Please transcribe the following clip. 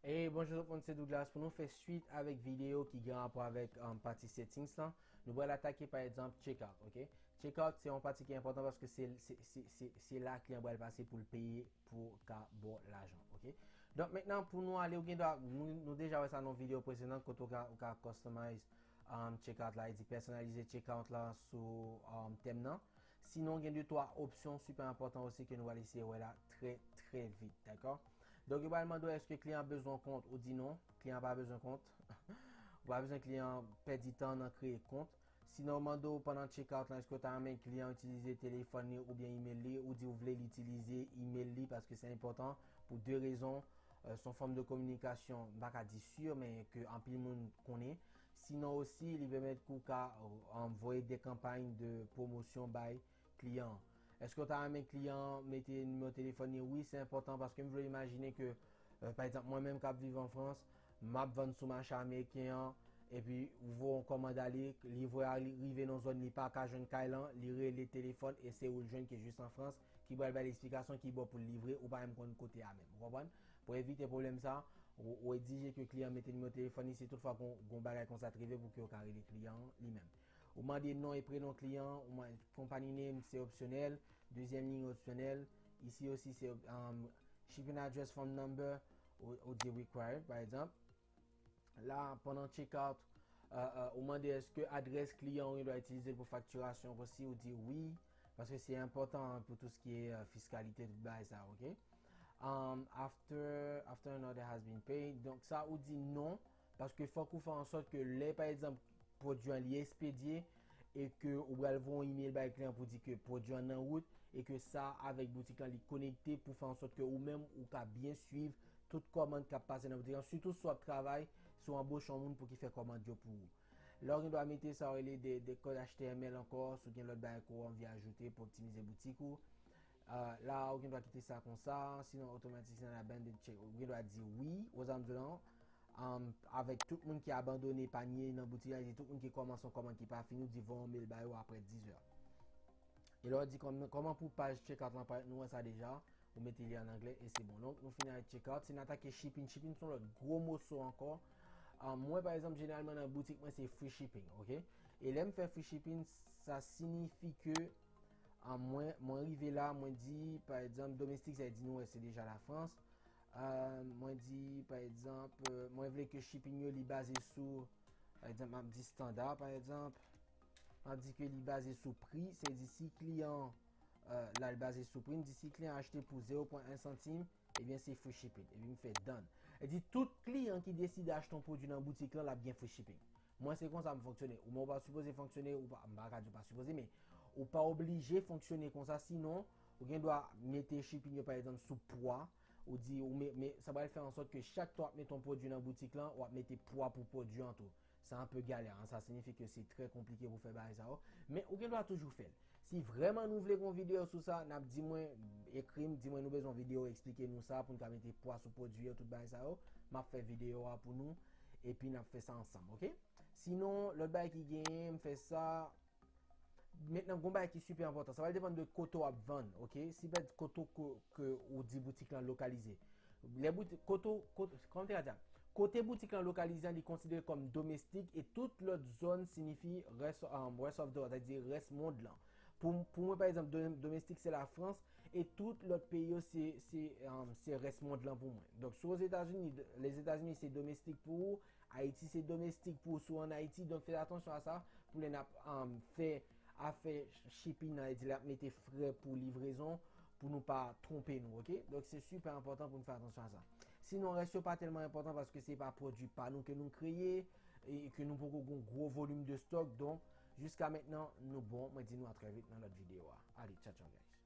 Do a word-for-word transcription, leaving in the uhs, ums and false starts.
E bonjou tout moun, se Douglas. Pou nou fè swit avèk videyo ki gen rapò avèk um, pati settings lan, nou pral atake pa egzanp checkout, ok? Checkout se yon pati ki enpòtan paske se, se, se, se, se la kliyan pral pase pou l peye pou ka ba w lajan, ok? Donk mentnan pou nou ale, ou gen dwa, nou, nou deja wè sa nan videyo presedan kote ou ka, ou ka customize um, checkout la, e di pèsonalize checkout la sou um, tèm nan. Sinon, gen de twa opsyon sipè enpòtan osi ke nou pral eseye wè la trè, trè vit, dakò? Donk, yo pral mande w èske kliyan bezwen kont, ou di non, kliyan pa bezwen kont. Ou pa bezwen kliyan pèdi tan nan kreye kont. Sinon, yo mande w pandan checkout lan, èske w ta renmen kliyan itilize telefòn li oubyen email li, ou di w vle l itilize email li paske se enpòtan pou de rezon. Euh, se yon fòm de kominikasyon, m pa ka di si, men ke anpil moun konnen. Sinon osi, li pèmèt ke w ka euh, voye de kanpay de pwomosyon bay kliyan. Èske w ta renmen kliyan mete nimewo telefòn li? Wi, se enpòtan paske m vle imajine ke, euh, pa egzanp, mwen menm k ap viv an Frans, m ap vann sou mache ameriken an, epi ou voye yon kòmand ale, livrè a li rive nan zòn li pa ka jwenn kay lan, li rele telefòn e se ou l jwenn ki jis an Frans, ki pral bay l esplikasyon ki bò pou l livre, ou pa menm konn kote a menm. Ou konprann? Pou evite pwoblèm sa, ou, ou egzije ke kliyan mete nimewo telefòn li, si toutfwa gon, gon bagay konsa t rive pou ke yo ka rele kliyan an li menm. Ou mande non e prenon kliyan, ou mande company name, se opsyonèl, dezyèm liy opsyonèl. Isi osi se um, shipping address phone number, ou, ou di required, pa egzanp. La, pandan checkout, euh, euh, ou mande èske adrès kliyan ou gen dwa itilize l pou faktirasyon osi, ou di wi, paske se enpòtan pou tou sa ki euh, fiskalite, tout bagay sa, ok? Um, after, after an order has been paid. Donk sa ou di non, paske fòk ou fè an sòt ke lè, pa egzanp, pwodui an li espedye e ke ou pral voye yon email bay kliyan pou di ke pwodui an nan wout e ke sa avèk boutik lan li konekte pou fè an sòt ke ou menm ou ka byen swiv tout kòmand k ap pase nan boutik lan, sitou si w ap travay, si w anboche yon moun pou ki fè kòmand yo pou ou. Lè w gen dwa mete sa w rele de, de kòd H T M L ankò, si w gen lòt bagay ke w anvi ajoute pou optimize boutik ou. Euh, la, ou gen dwa kite sa konsa, sinon automatic and abandon check. Ou gen dwa di wi, ou zanm di non. Um, avèk tout moun ki abandone panye nan boutik la, e tout moun ki kòmanse yon kòmand ki pa fini, ou di voye yon mail ba yo apre diz è. E lè w di kòm, kòman pou paj checkout lan parèt, nou wè sa deja, ou mete li an anglè e se bon. Donk, nou fini avèk checkout, si n atake shipping, shipping se yon lòt gwo moso ankò. Um, mwen, pa egzanp, jeneralman nan boutik mwen, se free shipping, ok? E lè m fè free shipping, sa sinifi ke um, mwen, mwen rive la, mwen di, pa egzanp, domestik, sa vle di nou wè se deja Lafrans. Euh, mwen di, pa egzanp, euh, mwen vle ke shipping yo li baze sou, pa egzanp, m ap di standard, pa egzanp. M ap di ke li baze sou pri, se di si kliyan euh, la l baze sou pri, m di si kliyan achte pou zewo pwen en santim, ebyen se free shipping. Epi m fè done. E di tout kliyan ki deside achte yon pwodui nan boutik lan, l ap gen free shipping. Mwen se konsa m fonksyone. Ou men ou pa sipoze fonksyone, ou pa, m pa ka di w pa sipoze, men ou pa oblije fonksyone konsa, sinon ou gen dwa mete shipping yo pa egzanp sou pwa, ou di, ou me, men sa pral fè an sòt ke chak tan w ap mete yon pwodui nan boutik lan, w ap mete pwa pou pwodui an tou. Se anpe galè, hein? Sa sinifi ke se trè konplike pou fè bagay sa yo. Men ou gen dwa toujou fè l. Si vrèman nou vle gon videyo sou sa, n ap di mwen, ekri m, di mwen nou bezwen videyo eksplike nou sa pou n ka mete pwa sou pwodui yo, tout bagay sa yo. M ap fè videyo a pou nou, epi n ap fè sa ansanm, ok? Sinon, lòt bagay ki genyen, m fè sa. Mentnan, gon bagay ki sipè enpòtan. Sa va depann de kote w ap vann, ok? Si pèt kote ke, ke ou di boutik lan lokalize. Lè boutik, kote, kote, kòman te ka di a? Kote boutik lan lokalize an, li konsidere kòm domestik e tout lòt zòn sinifi rest, um, rest of the world, sa vle di rès mond lan. Pou, pou mwen, pa egzanp, do-, domestik se Lafrans e tout lòt peyi yo se, se, um, se rès mond lan pou mwen. Donk, si Ozetazini, Lèzetazini se domestik pou ou, Ayiti se domestik pou ou si w ann Ayiti, donk fè atansyon a sa pou lè n ap um, fè afè shipping nan, e di l ap mete frè pou livrezon, pou nou pa twonpe nou, ok? Donk se sipè enpòtan pou nou fè atansyon a sa. Sinon, rès yo pa tèlman enpòtan paske se pa pwodui pa nou ke nou kreye e ke nou poko gon gwo volim de stòk, donk jiska mentnan nou bon, mwen di nou a trè vit nan lòt videyo a. Ale, tchao tchao guys.